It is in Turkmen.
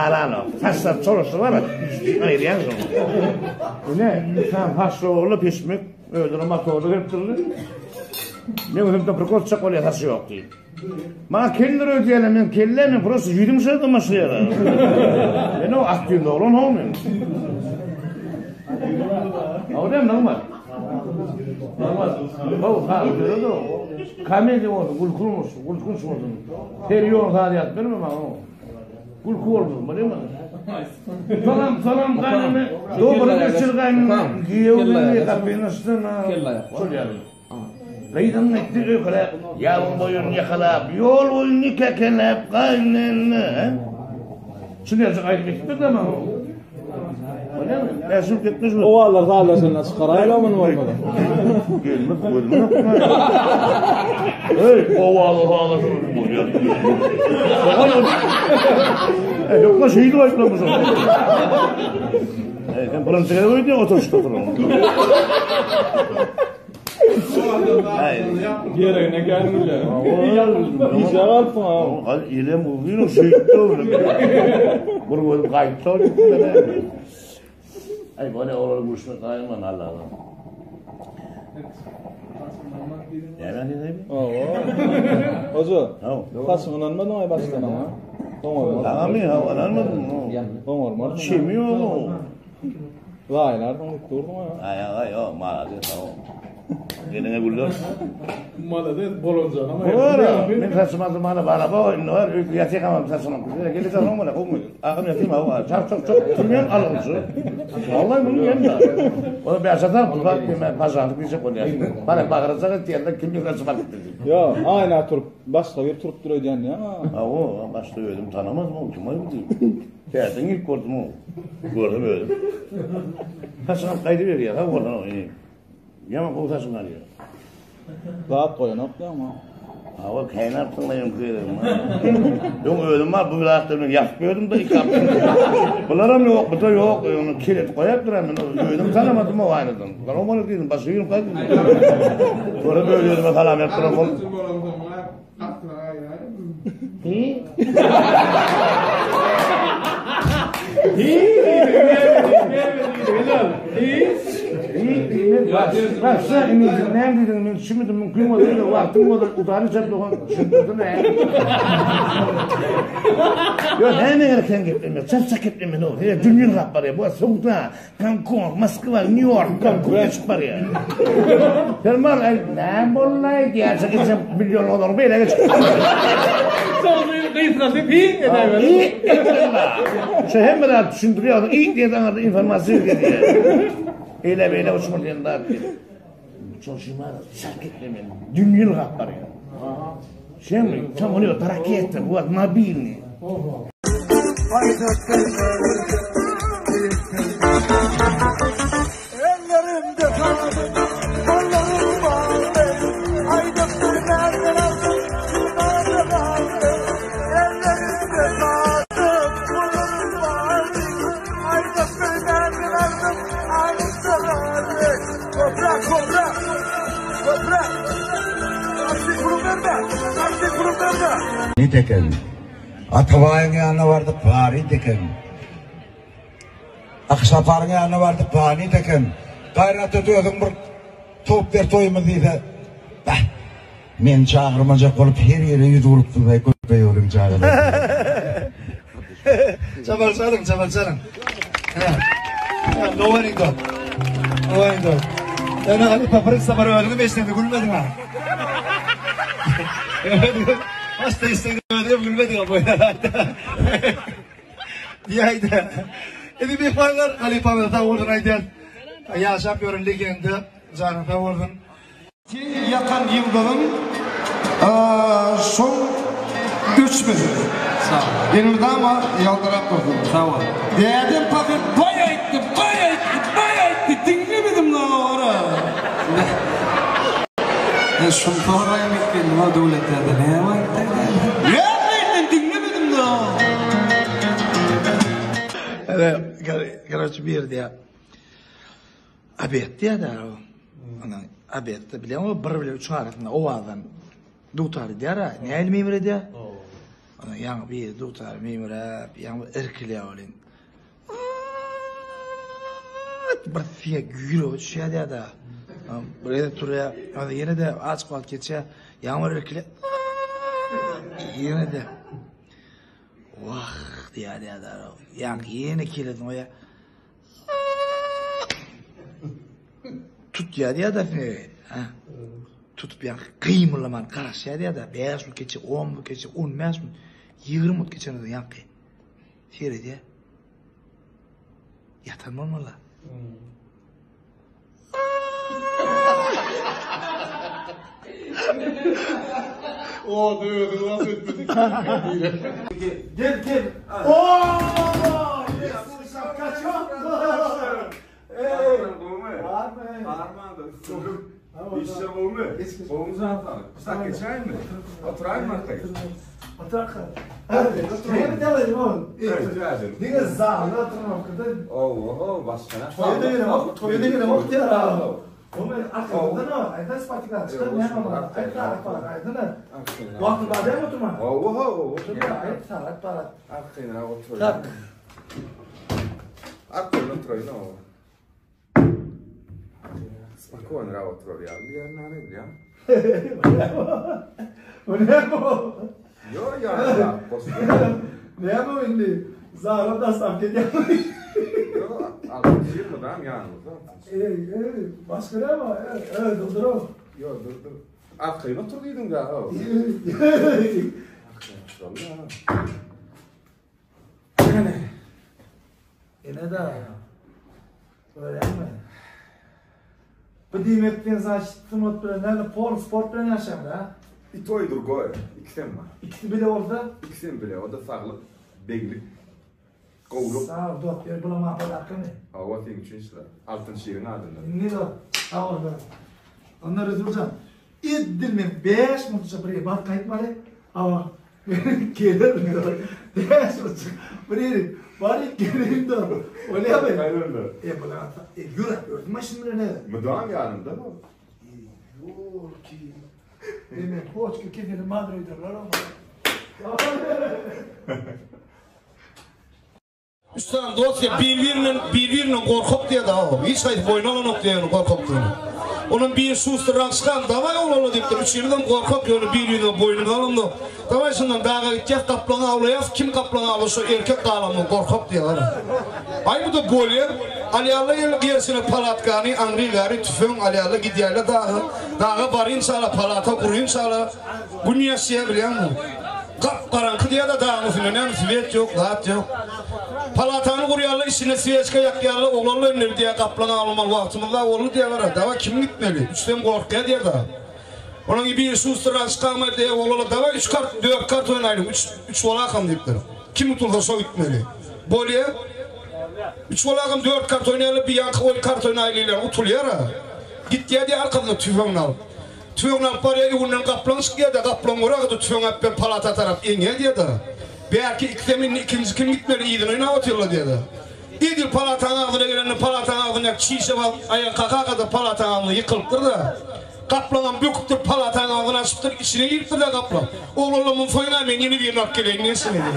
halanok. Saçlar çolaşdy bar, aýyrýaň şony. Ine, insan saçly ogla peşmek, özüne motorly gelip durdy. Men özümde prikol tutjak bolýar saçy ýok diýip. Maňa keldir öýdýärler, men kelle men prosta ýüzüm şeýle damaşlaýar. Men o ak ýüzli oglan ho men. Awdem nygmat. Nygmat. Ho, ha, öýde. Komediýa bolsun, gülki bolsun, gülkünç bolsun. Seriýon saz ýazyp berme maňa. Gülki bolsun, bolýarmy? Salam, salam gaýynene. Dobry geçir gaýynene. Giýewini gapyny açsana. Şol ýaly. Gyzyň gitdi öýkeläp, ýabyň boýun ýakalap, ýol boýuny kekeläp gaýynene. Şuny ýaljak aýdyp etdi-de maňa. Bolýarmy? Bäşim gitmiş mi? Owallar sazlaşanda çykaraýla muny bolmasa. Gelmez, gözüme okma. Ey, owalar sazlaşanda bolýar. Ey, ýokma şeýdip aýtmamış. Ey, sen birinji gezek öýdýäň oturyşda oturan. Geregine gelmedi. Gije galypsyň ha. Hal elem uzyn şeýtdi. Bir gözüm gaýtsa Aý, bana olar gülüşmek gaýman Allah'a. Näme diýdim? Owa. Hoja. Saçyňy ynanmadyň aý başdan ha. Oňarmaz. Agamy, ha, ynanmadym. Oňarmaz. Çemi ýok. Zaýalarsyň diýip durduň a. Aý aga ýok, malades hawa. Eliňe güller. Malades bolanjanam Bora, men saçyma zymana bara ba, indi bar, öýke ýatýakam saçyma. Gele saçyma bana, gowmy? Agam ýatym hawa, çak çak çak, kimem algyçy. Vallahi bunu ýem da. O bäş atar, bu bak diýme, pažanlyk diýjek bolýar. Bara bagyracak et diýende kim bir saçyma gitdi. Ýok, aýna turup, başga bir turup dur öýdýän diýýäň a. Hawa, başda özüm tanamadym, kim aý bu diýip. Täsin ilk gördüm o. Gördüm özüm. Saçyňam gaýdyberýär, ha oradan o. Ýaman gowy saçyň galýar. Zat goýanok diýýäňmi? Hawa, kaýnapsyň la öňki gezegim. Öň özüm bar, bu zatlar bilen ýatyp ýördüm-de iki hapda. Bularam ýok, bu-da ýok. Ony kelet goýap duran men özüm tanamadym o aýnadan. Salam aleýkum, başy ýygyp gaýdym. Görüp öz-özüme salam berip duran bolup. Başla indi näme diýdiň men düşünmedim mümkin bolsa wagtym bolsa udany çap dogan düşündirdim he. Ýok näme gerek sen geplemek çap çap geplemek o. He dünýä gap barýar bu sowda Gonkong, Moskwa, Nýu-Ýork, Gonkong geçip barýar. Perman aý näme boldy diýýärse geçen milyon dolary beýle geçip. Soňy gysgasy piň edäweri. Şu hemme zat düşündirýär, iň diýen aňyrda informasiýa gelýär. Eýle beýle uçmaly diýen zat diýip. Çoşumara çak etmemen. Dünýä gap barýar. Şeňmi? Samolýot, raketa, bu wagt mobilni. Ellerimde kanadym, gollarym bagly, Aýdyp bilmän aldym, şunada galdy. Ellerimde kanadym, gollarym bagly, Aýdyp bilmän aldym, anymda galdy. Toprak, toprak, toprak. Taksi pulum berme, taksi pulum berme. Nit eken. Atabaýyň ýanyna bardyk, Farid eken. Aksaparyň ýanyna bardyk, Fanit eken. Gaýrat et özüň bir top ber toýumyz diýse, Bäh, meni çagyrmajak bolup her ýere ýüz urupsyz-aý köpek ýoluň çagalary. Çapar çalyň, çapar çalyň. Gowaryň dok. Gowaryň dok. Ýöne halypa birinji sapar özüňem eşidende gülmediň ha. Başda eşidende özüňem gülmediň ha bu Diýäýdi. Indi myhmanlar halypamyza sag bolsun aýdýas. Ýaşap ýören legenda, janyň sag bolsun. Seň ýakan ýyldyzyň şol öçmesin. Sag bol. Elmydama ýaldyrap dursun. Sag bol. Dädem pahyr baý aýtdy, baý aýtdy, baý aýtdy, diňlemedim nowara. Men şuny soraýyn diýip geldim-ä Döwlet däde, näme aýtdy däde? Näme men diňlemedim nowara. Karoçe bir diýýär. Obed diýýär-dä. Ana, obedde bileňmi bir bilen üçüň arasynda owazdan dutar edýär-ä. Nähili meýmiredýär? Ondan ýaňy biri dutary meýmiräp, ýaňy bir irkilýär welin. Bir siňek ýürege düşýär diýýär-de. Bir gezek turýar, ondan ýene-de azajyk wagt geçýär, ýaňy bir irkilýär. Ýene-de. Wah diýýär diýýär-de. Ýaňky ýene kellesini goýýar. Tutýar diýýär-de siňegi. Hä? Tutup ýaňky gymyldaman garaşýar diýýär-de. 5 minut geçýär, 10 minut geçýär, 15 minut, 20 minut geçenden soň ýaňky seredýär. Ýatan bolmaly. O özüňi nasıl etmedik? Gel gel. Oo! Şapka çok. Ey! Barmy? Barmanda üstünlik. Işler gowumy? Gowumy jan saglyk? Bir sak geçäýinmi? Oturaýynmy arkaýyn? Otur arkaýyn. Näme diýýän oğlum? Diňe zalda oturmakda. Oho, başga näme? Toýa da gelemok, toýa da gelemok diýýär ha. Omy arkadan o, aýdan spatika çykar näme bar? Aýt sagat bar, aýdana. Wagty bar däl oturma. Oho, oho. Aýt sagat bar. Arkaýynrak oturaýyn. Tak. Arkaýyn oturaýyn oho. Spokojnyrak oturar ýaly diýýän näme bilýän? Bu näme bu? Ýo, ýa, goşgy. Näme bu indi? Zara daslap gelýär. Ýo, altyn mydam ýanymyzda. Ey, ey, başga näme? Ey, ey, dur, dur. Ýo, dur, dur. Arkaýyn otur diýdiň da. Arkaýyn oturalım ya. Ene da. Öýlenme. Bu diýmek sen значит sungat bilen näme pol sport bilen ýaşaýaň da? I to i drugoje. Ikisem bar. Ikisi bile bolsa? Ikisem bile. O da saglyk, beglik, gowluk. Sag ol dost, ýeri bulam apadarkymy? Hawa, seň üçin şular. Altyn şiriň adyndan. Indi dost, sag ol dost. Onda Resuljan, Edil men 5 minutça bir ýere baryp gaýtmaly. Hawa. Geler. 5 minutça bir ýere baryp geleýin de. Bolýarmy? Gaýranda. E bular e ýürek gördüm maşyn bilen e. Mydam ýanymda bol. Ýok ki. Demek poçka keseli madroýdarlar oňa. Üç sany dost diýip bir-birinden bir-birinden gorkak diýýär o. Hiç haýsy boýun alanok diýýär ony gorkakdygyny. Onuň biri şusterrak çykan dawaý oglanlar diýipdir. Üçimizem gorkak ýöne bir-birine boýnumyzy alamzok. Dawaý şundan daga gitýäs gaplaň awlaýas kim gaplaň awlasa şo erkek galandan gorkak diýýär. Aý bu-da bolýar. Alýarlar ýene gerşine palatkany aňry bäri tüfeň alýarlar gidýärler daga. Daga barynçala palata gurynçala gün ýaşýar bilýäňmi. Gap-garaňky diýýär-de dagyň üstünde näme swet ýok, zat ýok. Palatany gurýarlar, içinde sweçka ýakýarlar, oglanlar indi diýýär, gaplaň awlamaly wagtymyz-a boldy diýýärler-ä, dawa kim gitmeli, üçden gorkýar diýýär-de. Onuň biri şusterrak çykarmaý diýýär, oglanlar dawa üç kart, dört kart oýnaýlyň, üç, üç bolakam diýipdir. Kim utulsa şo gitmeli. Bolýa. Üç bolakam dört kart oýnaýarlar, bir ýaňky oý kart oýnaýlylar utulýar-a. Gitýär diýýär arkasynda tüfeňini alyp. Tüfeňini alyp barýar, öňünden gaplaň çykýar-da, gaplaň görägede tüfeňi alyp berip palata tarap eňýär diýýär-de. Bärki ikisem indi ikinji kim gitmeli yzyna oýnap otyrlar diýýär-de. Edil palataň agzyna gelende palataň agzyndaky çişe baryp aýak kaka-da palataň agzyna ýykylypdyr-da. Gaplaňam böküpdir palataň agzyny açypdyr, içine giripdir-de gaplaň. Oglanlar muny soýuň-a men ýene birini alyp geleýin diýen şeýle.